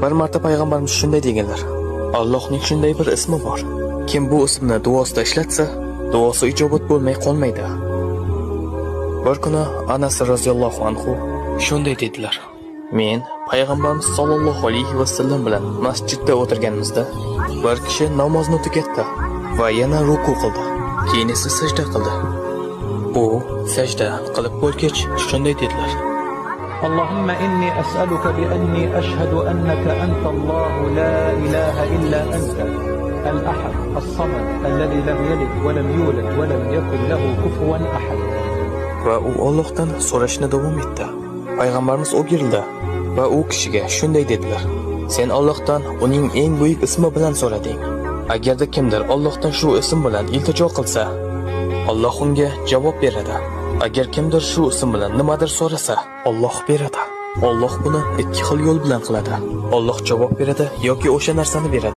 Bir marta payg'ambarimiz shunday deganlar: Allohning shunday bir ismi bor. Kim bu ismni duosida ishlatsa, duosi ijobat bo'lmay qolmaydi. Bir kuni Anas roziyallohu anhu shunday dedilar: Men payg'ambarimiz sollallohu alayhi vasallam bilan masjidda o'tirganimizda bir kishi namozni tugatdi va yana ruku qildi. Keyin esa sajda qildi. U sajda qilib bo'lgach shunday dedilar: اللهم إني أسألك بأني أشهد أنك أنت الله لا إله إلا أنت الأحد الصمد الذي لم يلد ولم يولد ولم يكن له كفوا أحد. Va u Allohdan so'rashni davom etdi. Payg'ambarimiz o'girildi va u kishiga shunday dedilar: Sen Allohdan uning eng buyuk ismi bilan so'rading. Agarda kimdir Allohdan shu ism bilan iltijo qilsa, Alloh unga javob beradi. Agar kimdir shu ism bilan nimadir so'rasa, Alloh beradi. Alloh buni ikki xil yo'l bilan qiladi. Alloh javob beradi yoki o'sha narsani beradi.